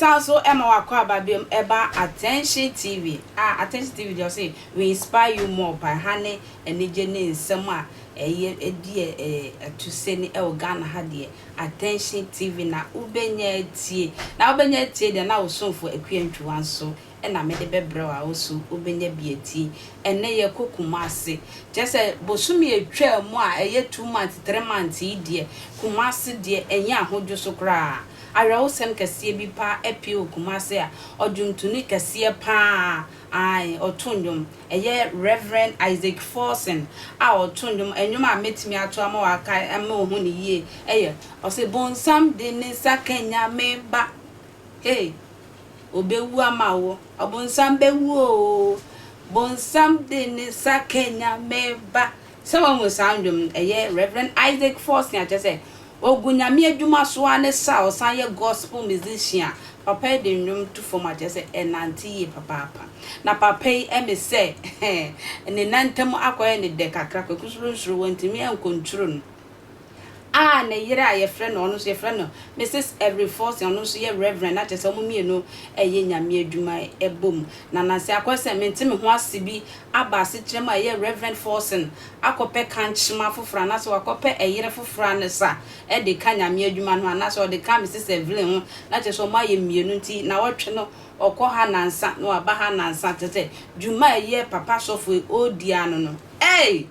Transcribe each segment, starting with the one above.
Mesan so ma wakɔ aba biom ɛba Attention TV a Attention TV deɛ ɔse we inspire you more by ha ne anigye ne nsɛm a ɛyɛ ɛdi atuseni ɛwɔ Ghana ha deɛ Attention TV na wobɛnya atie na wobɛnya atie deɛ na wo somfo Akua Ntwiwa nso na mede bɛbrɛ wo a wo so wobɛnya bi atie. Ɛnnɛ yɛkɔ Kumasi. Kyerɛ sɛ bosome a ɛtwaa mu a ɛyɛ 2 months, 3 months yi deɛ, Kumasi deɛ ɛnyɛ ahodwo so koraa. Awerɛhosɛm kɛseɛ bi paa apue wɔ Kumasi a ɔdwontoni kɛseɛ paa ae ɔto nnwom. Ɛyɛ Reverend Isaac Forson a ɔto nnwom. Nnwom a mɛtumi ato ama wakae ama wahu ne yie ɛyɛ ɔse bonsam de ne nsa ka Nyame ba. Hey! Obewu ama wo. Ɔbonsam bɛwu oo. Bonsam de ne nsa ka Nyame ba. Sɛ wahu saa nnwom no, ɛyɛ Reverend Isaac Forson a kyerɛ sɛ ogu Nyame adwuma so ara ne sa a ɔsan yɛ gospel musician a papa yi de nnwom to fam a kyerɛ sɛ ɛnante yie papaapa. Na papa yi ɛme sɛ ne nantam akɔyɛ ne dɛ kakra. Kwaku Suro Nsuro wantumi ankontro no. A ne yere a yɛfrɛ no, ɔno nso yɛfrɛ no Mrs. Every Forson, ɔno nso yɛ Reverend, na kyerɛ sɛ wɔn mmienu yɛ Nyame adwuma bom. Na nansa yi akɔyɛ sɛ mente me ho ase bi aba asekyerɛ mu a ɛyɛ Reverend Forson akɔpɛ kankyema foforɔ anaasɛ wakɔpɛ ɛyere foforɔ a ne sa de ka Nyame adwuma no ho anaasɛ ɔde ka Mrs. Evelyn ho, na kyerɛ sɛ wɔn ayɛ mmienu nti nawɔtwe no ɔkɔ ha nansa na waba ha nansa, kyerɛ sɛ dwuma a ɛyɛ papa sɔfo yi ɔredi ano no, ei!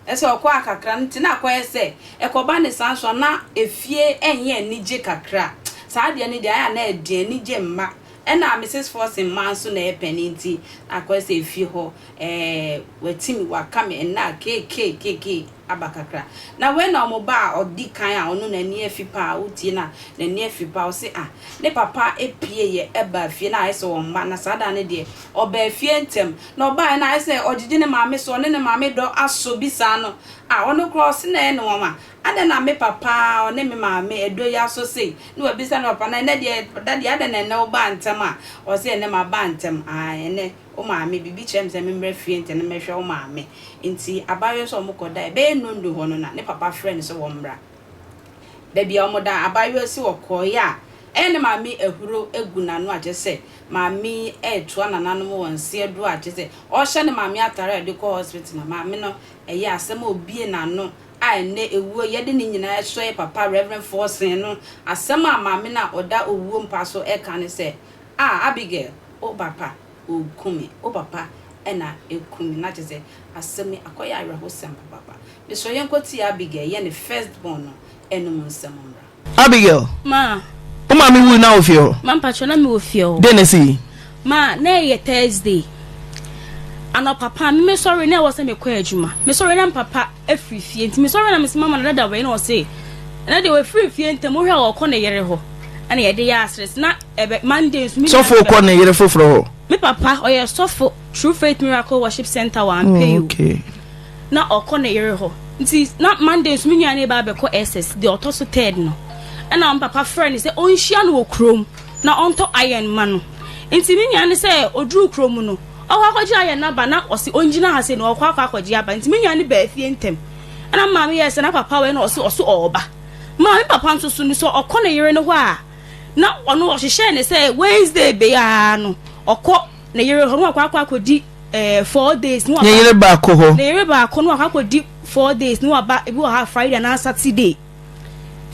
Ɛsɛ ɔkɔ a kakra no nti na akɔyɛ sɛ ɛkɔba ne saa nso a na efie nyɛ anigye kakra. Saa adeɛ no deɛ ayɛ a na ɛden, anigye mma. Ɛna Misis Forson mma nso na ɛyɛ panin nti na akɔyɛ sɛ efie hɔ ɛɛ watimi waka me nna a keekee aba kakra. Na wei na wɔn ba a ɔdi kan a ɔno n'ani afi paa, wotie no a n'ani afi paa, ɔse ah ne papa pieeɛ baa fie na ayɛ sɛ ɔmma na saa da no deɛ ɔbaa fie ntɛm. Na ɔbaeɛ no ayɛ sɛ ɔgyegye ne maame so, ɔne ne maame dɔ asɔ bi saa no, ah, ɔno koraa ɔse na ɛyɛ no nwanwa, adɛn na me papa ɔne me maame ɛdɔ yi asɔ sei? Na wabisa ne papa, na ɛnnɛ deɛ, daddy adɛn na ɛnnɛ wobaa ntɛm a? Ɔse ɛnnɛ maba ntɛm, ae, ɛnnɛ wo maame, biribi kyerɛ me sɛ memmra fie ntɛm na mɛhwɛ wo maame. Nti abaayewa yi sɛ wɔkɔdaeɛ, ɛbɛyɛ nnɔndu hɔ no na ne papa frɛɛ no sɛ wɔmmra. Baabi a wɔda, abaayewa yi se ɔkɔeɛ a, ɛyɛ ne maame ahuro gu n'ano a kyerɛ sɛ maame yi retoa nananom wɔ nseɛ do a kyerɛ sɛ ɔrehyɛ ne maame atare a ɔde kɔ hospital na maame no ɛyɛ asɛm a obue n'ano a ɛnnɛ ewuo yɛde ne nyinaa ɛsɔ yɛ papa Reverend Forson no asɛm a maame no a ɔda owuo mpa so ɛka ne sɛ ah Abigail wo papa ɔreku me wo papa na ɛku me na kyerɛ sɛ asɛm yi akɔyɛ awerɛhosɛm papaapa mesrɛ yɛnkɔ tie Abigail yɛ ne first born no ɛnom nsɛm mmra. Abigail, Ma. Wo maame wui na wɔ fie hɔ? Ma mpakyɛ na mewɔ fie hɔ. Dɛn na esii? Ma na ɛyɛ Thursday. Anɔpa paa me mesɔre na ɛwɔ sɛ mekɔ adwuma. Mesɔre na mpapa afiri fie nti mesɔre na mese mama na dada wei na ɔse ɛna deɛ wafiri fie ntɛm wohwɛ a ɔkɔ ne yere hɔ ɛna yɛde yɛ asere na ɛbɛ Monday nso me Sɔfo kɔ ne yere foforɔ hɔ? Me papa ɔyɛ sɔfo True Faith Miracle Worship Center wɔ Ampeyoo. Oh, okay. Na ɔkɔ ne yere hɔ. Nti na Monday nso me nua no reba abɛkɔ SS deɛ ɔtɔ so third no. Ɛna me papa frɛ no sɛ ɔnhyia no wɔ kurom na ɔntɔ iron ma no. Nti me nua no sɛ ɔduruu kurom no, ɔkɔ akɔgye iron no aba na ɔse ɔngyina ha sei na ɔkɔ akɔ akɔgye aba. Nti me nua no baa fie ntɛm. Ɛna me maame yɛɛ sɛ na papa wei na ɔse ɔso ɔɔba. Maa me papa nso so no sɛ ɔkɔ ne yere no hɔ a na ɔno ɔhyehyɛɛ ne sɛ Wednesday biara no ɔkɔ ne yere hɔ na wakɔ akɔ akɔdi eh, 4 days na waba. Ne yere baako hɔ. Ne yere baako na wakɔ akɔdi 4 days na waba, ebi wɔ ha Friday anaa Saturday.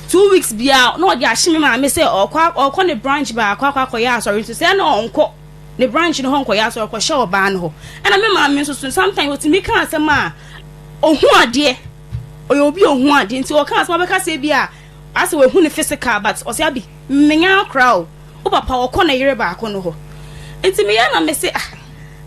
2 weeks biara na ɔde ahye me maame sɛ ɔkɔ ɔkɔ ne branch baako akɔ akɔyɛ asɔre nso sɛ na ɔnkɔ ne branch no hɔ nkɔyɛ asɔre, ɔkɔhyɛ ɔbaa no hɔ. Ɛna me maame nso so sometimes otumi ka asɛm a ohu adeɛ, ɔyɛ obi a ohu adeɛ nti ɔka asɛm abɛka sɛ bi a asɛ wahu ne physical but ɔsɛ abi mmenya akora o, wo papa ɔkɔ ne yere baako no hɔ. Nti meyɛ na mese ah,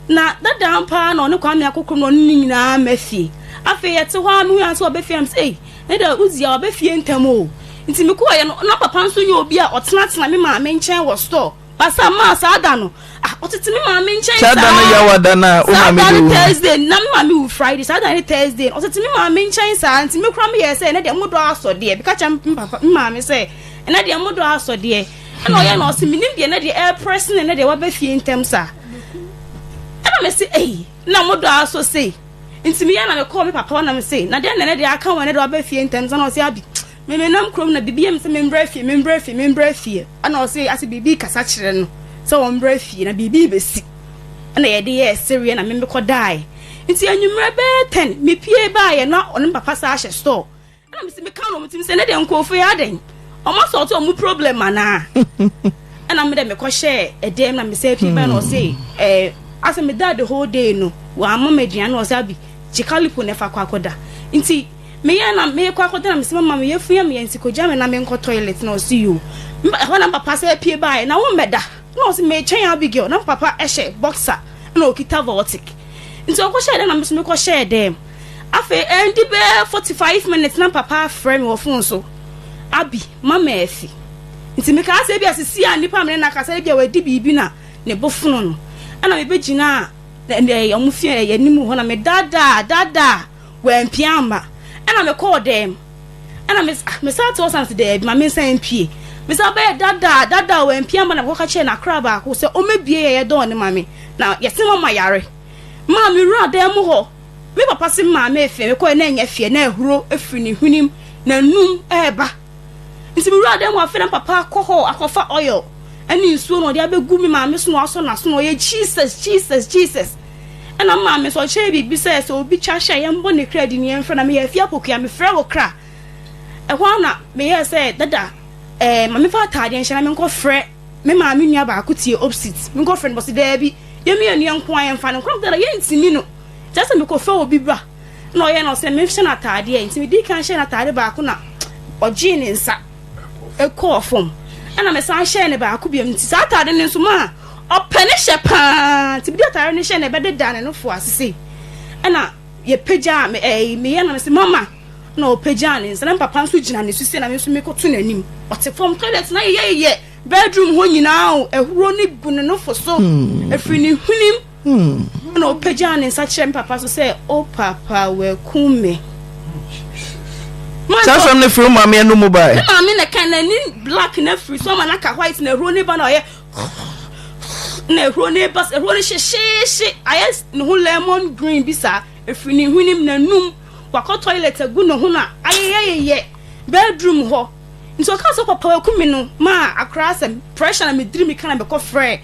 na dadaa paa na ɔne Kwame akokoro na ɔne ne nyinaa ma fie. Afei yɛte hɔ a mehu sɛ ɔbɛ fie a mesɛ ei, ne deɛ wodzi a ɔbɛ fie ntɛm o. Nti mekɔɔyɛ no na papa nso nyɛ obi a ɔtenatena me maame nkyɛn wɔ store. Basa maa saa da no ah ɔtete me maame nkyɛn saa. Saa da no yawa da no a wo Saa maame da no bɛwu no. Thursday na me maame wu Friday, saa da no Thursday no ɔtete me maame nkyɛn saa. Nti me koraa meyɛɛ sɛ ɛnɛ deɛ modɔ asɔ deɛ, meka kyerɛ me papa me maame sɛ ɛnɛ deɛ modɔ asɔ deɛ. Ɛna ɔyɛ na ɔse menim deɛ ɛnɛ deɛ ɛreprɛse no, ɛnɛ deɛ waba fie ntɛm saa. Ɛna mese ei na modɔ asɔ sei. Nti meyɛ na mekɔɔ me papa hɔ na mese na deɛ na ɛnɛ deɛ aka wo, ɛnɛ deɛ waba fie ntɛm saa. Na ɔse Abi. Me menam kurom na biribi yɛ me sɛ membrɛ fie, membrɛ fie, membrɛ fie. Ɛna ɔse ase biribi kasa kyerɛ no sɛ ɔmbrɛ fie na biribi rebɛsi. Ɛna yɛde yɛɛ sereɛ na me mekɔdaeɛ. Nti anwummerɛ bɛyɛ 10 mepie baeɛ na ɔne me papa saa hyɛ store. Ɛna mese meka no wɔn tirim sɛ ne deɛ nkurɔfoɔ yi adɛn wɔn asɔɔto wɔn problem anaa ɛna me dɛ mekɔhyɛɛ ɛdɛm na mesɛ pii bɛn na ɔse ɛɛ asɛ meda the whole day no wɔama me aduane na ɔsɛ abi gye kalipo na ɛfa kɔ akɔda nti meyɛ na mekɔ akɔda na mese mama meyɛ fun yɛ meyɛ nti kɔgya me na menkɔ toilet na ɔse yo ɛhɔ na papa sɛ pie baeɛ na wo mmɛda na ɔse metwɛn Abigail na papa ɛhyɛ boxer na ɔkita voltic nti ɔkɔhyɛɛ dɛm na me nso mekɔhyɛɛ dɛm Afei ɛndi bɛyɛ 45 minutes na papa afrɛ me wɔ phone so, Abi, mama afi. Nti mekaa sɛ ebia sisi a nipa a me ne no akasa ebia wadi biribi na ne bo fono no. Ɛna mebɛgyinaa wɔn fie anim hɔ na medaadaa daadaa wampia amma. Ɛna mekɔɔ dɛm. Ɛna me mesan te hɔ san sɛ daabi ma mensan mpie. Mesan bɛyɛ daadaa daadaa wampia amma na mekɔka kyerɛɛ n'akora baako sɛ ɔmmɛbie yɛyɛ dɔɔ no ma me na yɛse mama yare. Maa mewura dan mu hɔ. Me papa se maa me fie, mekɔɛ na ɛnyɛ fie, na ahuro firi ne hwenem, n'anum ɛreba. Nti mewura dan mu afei na papa akɔ hɔ akɔfa oil ɛne nsuo na ɔde abɛgu me maame so na wasɔ n'aso na ɔyɛ Jesus, Jesus, Jesus. Ɛna me maame nso ɔkyerɛ biribi sɛ sɛ obi twa hyɛ yɛmbɔ ne kra di ne yɛmfrɛ na meyɛ afie apokua mefrɛ wo kra. Ɛhɔ ara na meyɛɛ sɛ dada ɛɛ ma memfa ataadeɛ nhyɛ na menkɔfrɛ me maame nua baako tie opsit menkɔfrɛ no bɔse daabi yɛn mmienu yɛn nko ara yɛmfa no nkɔ dada yɛntumi no. Kyerɛ sɛ mekɔfɛ obi ba na ɔyɛ na ɔsɛ menhyɛ no ataadeɛ nti medii kan hyɛɛ no ataade baako na ɔgyee ne nsa kɔɔ fam ɛna mesan hyɛɛ no baako biom nti saa ataade no nso maa ɔpɛ ne hyɛ paa nti mede ataade no hyɛ no ɛbɛdeda ne nofo ase sei ɛna yɛpagyaa me ɛɛ meyɛ na mesɛ mama na ɔpagyaa ne nsa na papa nso gyina ne so sei na me nso mekɔto n'anim ɔte fam toilet na yɛyɛyɛ bedroom hɔ nyinaa o ahuro no gu ne nofo so ɛfiri ne hwenem Ɛnna ɔpagyaa ne nsa kyerɛɛ me papa so sɛ, O papa, wakum me. Saa asɛm no firi wo maame anum mu bae? Me maame na ɛka n'ani black na afiri so ama no aka white na ahuro ne ba na ɔyɛ na ahuro ne ba ahuro no hyehyeehye ayɛ ne ho lemon green bi saa efiri ne hwenem n'anum wakɔ toilet agu ne ho na ayeyɛyeyɛ bedroom hɔ nti ɔka sɛ papa wakum me no maa akora asɛm pressure na mediri mi ka na mekɔ frɛ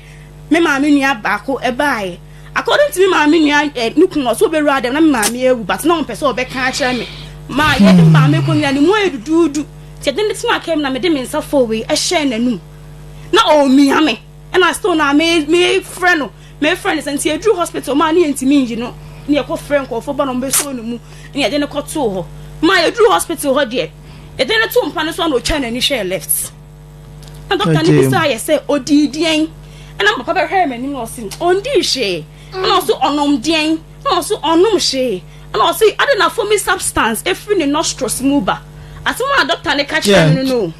me maame nua baako baeɛ. According to me maame nua eh, ne kunu ɔsɛ ɔbɛwura dɛm na me maame awu but na ɔmpɛ sɛ ɔbɛka akyerɛ me. Ma yɛde me maame kɔ nyina ne mu ayɛ duduudu. Nti yɛde ne tena kaa mu na mede me nsa fɔɔ wei ɛhyɛɛ n'anum. Na ɔremia me. Ɛna still na me mefrɛ no mefrɛ no sɛ nti yɛduru hospital maa ne yɛntumi nyi no ne yɛkɔ frɛ nkurɔfoɔ ba na ɔmbɛsɔ ne mu ne yɛde no kɔtoo hɔ. Ma yɛduru hospital hɔ deɛ yɛde no too mpa no so na ɔtwa n'ani hwɛɛ left. Na dɔkta no bisaa yɛ sɛ ɔdii deɛn ɛna papa bɛhwɛɛ m'anim na ɔse ɔndii hwee ɛna ɔse ɔnom deɛn ɛna ɔse ɔnom hwee ɛna ɔse ade na foamy substance ɛfiri ne nostrils mu ba asɛm a dɔkta no ka kyerɛ me no no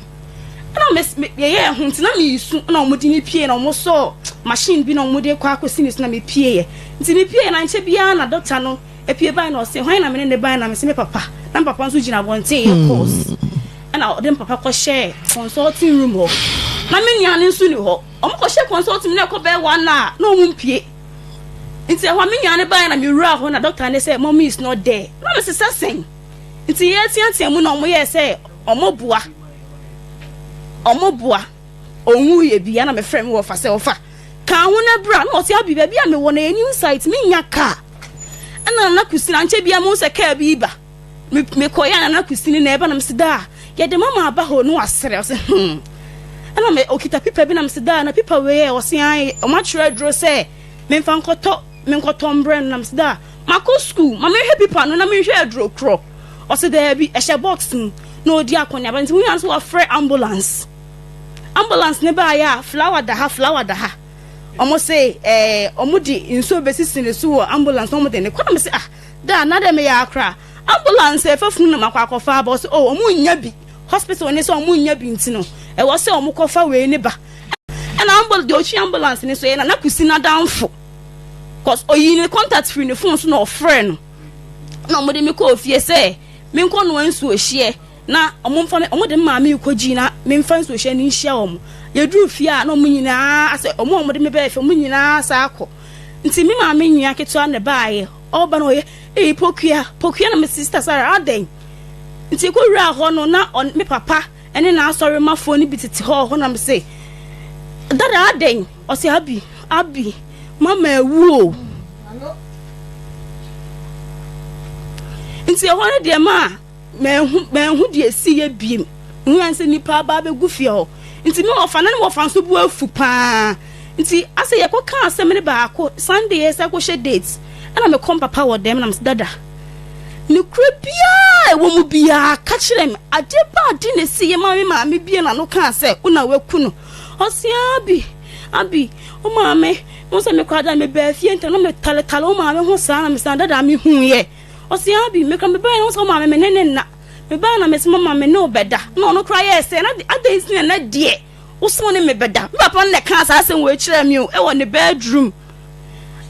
ɛna yɛyɛ ho nti na meyisu ɛna wɔde me pie na wɔsɔɔ machine bi na wɔde kɔ akɔsi ne so na mepieeɛ nti mepieeɛ na nkyɛ biara na dɔkta no epie bae na ɔse hwan na me ne ne bae na mese me papa na me papa nso gyina abɔnten yɛ course ɛna ɔde me papa kɔhyɛɛ consulting room hɔ na me nua no nso ni hɔ ɔmo kɔhyɛ consulting room na ɛkɔ bɛyɛ one hour na ɔmo mpie nti ɛhɔ me nua no bae na me wura hɔ na doctor ne sɛ mommy is not there na me sesɛ sɛn nti yɛteatea mu na ɔmo yɛɛ sɛ ɔmo boa ɔmo boa ɔnwu yɛ bi na mefrɛ me wɔfa sɛ ɔfa ka ho na bra na ɔse abi baabi a mewɔ no ɛyɛ new site menya car ɛna nana kusini ankyɛ bia mo sɛ kaa bi ba mekɔyɛ a nana kusini na ɛba na mese daa yɛde mama aba hɔ no wasere ɔse hmm ɛna me okita pipa bi na mese daa na pipa wei ɛ ɔse ae ɔmo atwerɛ aduro sɛ memfa nkɔtɔ menkɔtɔ mbrɛ no na mese daa makɔ school ma menhwɛ pipa no na menhwɛ aduro korɔ ɔse daabi ɛhyɛ box mu na ɔdi akɔneaba nti wonya nso wafrɛ ambulance ambulance ne baayɛ a flower da ha flower da ha Ɔmo se ɛɛ ɔmo de nsuo besisi ne so wɔ ambulance na ɔmo de ne kɔ na me se ah daa na dɛ meyɛ akora ambulance ɛfa funu na makɔ akɔfa aba ɔse oh ɔmo nnya bi hospital ne sɛ ɔmo nnya bi nti no ɛwɔ sɛ ɔmo kɔfa wei ne ba ɛna ambulance deɛ ɔtwi ambulance ne so yɛ Nana Kusi n'adamfo cause ɔyii ne contact firi ne phone so na ɔfrɛ no na ɔmo de me kɔɔ fie sɛ menkɔ noa nsuo hyeɛ Na wɔmfa me, wɔde me maame rekɔgyi na memfa nsuohyɛn no nhyia wɔn. Yɛduruu fie a, na wɔn nyinaa asɛ, wɔn a wɔde me bɛɛ fie, wɔn nyinaa saa akɔ. Nti me maame nua ketewa na ɛbaeɛ. Ɔreba na ɔyɛ, ee Pokua, Pokua na me sista Sarah, adɛn? Nti yɛkɔwuraa hɔ no, na ɔn, me papa ne n'asɔremmafoɔ no bi tete hɔ hɔ na mese, Dada adɛn? Ɔse, Abi, Abi, mama awu o. Nti ɛhɔ no deɛ maa manhu manhu deɛ ɛsiiɛ biem. Mehu yɛn sɛ nnipa aba abɛgu fie hɔ. Nti me wɔfa na ne wɔfa nso bo afu paa. Nti asɛ yɛkɔka asɛm no baako Sunday yɛsɛ kɔhyɛ date ɛna mekɔ mpapa wɔ dɛm na mesɛ dada nokorɛ biara ɛwɔ mu biara ka kyerɛ me adeɛ ba ade na ɛsiiɛ ma me maame bie n'ano kaa sɛ wo na waku no. Ɔse Abi Abi wo maame wo sɛ mekɔ ada mebaa fie ntɛm na metaletale wo maame ho saa na mesɛ dada mehuiɛ. Ɔse Abi mekɔ mebaeɛ na wo sɛ wo maame me ne ne nna. Mebae na mese mama me ne wo bɛda. Na ɔno koraa yɛɛ sɛ, na adɛn nti na ɛnɛ deɛ wo se wo ne me bɛda? Me papa no na ɛkaa saa asɛm wei kyerɛɛ me o, ɛwɔ ne bedroom.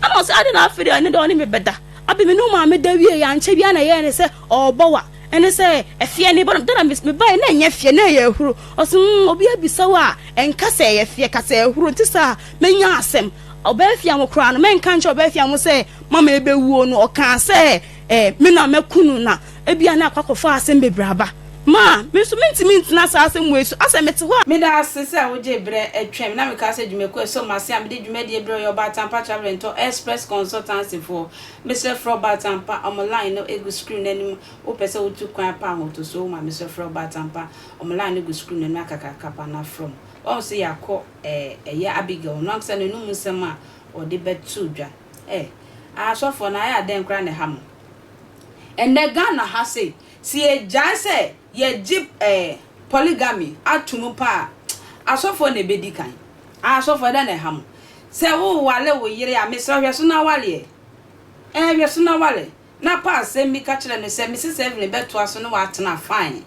Ɛna ɔse adɛn na afei deɛ ɛnɛ deɛ ɔne me bɛda? Abi me ne wo maame da wie yɛ ankyɛ biara na ɛyɛɛ ne sɛ ɔrebɔ wa. Ɛne sɛ ɛfeɛ ne bɔ no. Da na mebae na ɛnyɛ feɛ na ɛyɛ ahuro. Ɔse mm obi abisa wo a ɛnka sɛ ɛyɛ feɛ ka sɛ ahuro nti saa mɛnya asɛm. Ɔbaa fie a mo koraa no mɛnka nkyerɛ ɔbaa fie a mo sɛ mama ɛbɛwuo no ɔkaa sɛ eh, me na mɛku no na ebia na akɔ akɔfa asɛm bebree aba. Ma, me nso mentumi ntena saa asɛm wei so, asɛ mete hɔ a. Meda ase sɛ wogyee berɛ twɛn me na mekaa sɛ dwumakuo a ɛsɔ m'ase a mede dwumadie brɛ yɛ Ɔbaatanpa Travel and Tour Express Consultancy foɔ. Mesrɛ frɛ Ɔbaatanpa, wɔn line no gu screen no anim, wopɛ sɛ wotu kwan pa ahotosoɔ mu a mesrɛ frɛ Ɔbaatanpa, wɔn line no gu screen no anim akakraka pa na frɛ wɔn. Wahu sɛ yɛakɔ eh, ɛyɛ Abigail, ɔno ankasa n'anum nsɛm a ɔde bɛto dwa. Eh, asɔfoɔ no ayɛ adɛn koraa na ɛha mo? Ɛnnɛ Ghana ha sei, sɛ yɛgyae sɛ yɛgye eh, polygamy ato mu paa a, asɔfoɔ na ɛbɛdi kan. Ah, asɔfoɔ ɛdɛn na ɛha mo? Sɛ wowale wo yere a, mesrɛ wo hwɛ so na wale ɛ. Eh, hwɛ so na wale. Na pa asɛm bi ka kyerɛ no sɛ Mrs Evelyn bɛtoa so ne wo atena fine.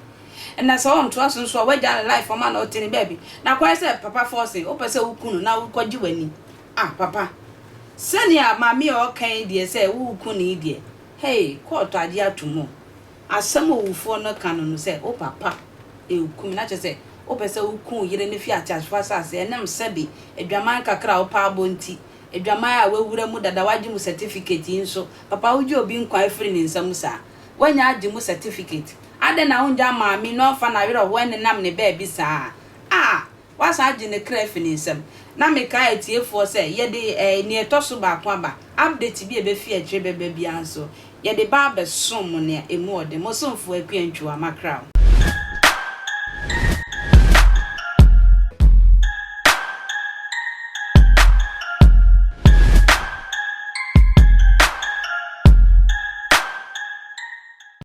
Na sɛ ɔntoa so nso a, woagya ne life ama no ɔte ne baabi. Na akɔyɛ sɛ papa force, wopɛ sɛ woku no na wokɔgye w'ani. Ah papa sɛnea maame a ɔka yi deɛ sɛ woreku no yi deɛ hey kɔɔto agye atom o. Asɛm a owufoɔ no ka no no sɛ wo papa reku me na kyerɛ sɛ wopɛ sɛ woku wo yere no fi ateasefoɔ asase ɛnam sɛbe adwaman kakra a wopɛ abɔ nti, adwaman a wawura mu dada wagye mu certificate yi nso papa wogye obi nkwa afiri ne nsa mu saa? Woanya agye mu certificate adɛn na wongyaa maame na ɔmfa n'awerɛhoɔ nnenam ne baabi saa? Ah! Wasan agye ne kra afi ne nsam. Na mekae atiefoɔ sɛ yɛde eh, nea ɛtɔ so baako aba, update bi a ɛbɛfi akyire bɛba biara nso, yɛde ba abɛsom mo nea ɛmu ɔden. Mo somfoɔ Akua Ntwiwa, makra wo.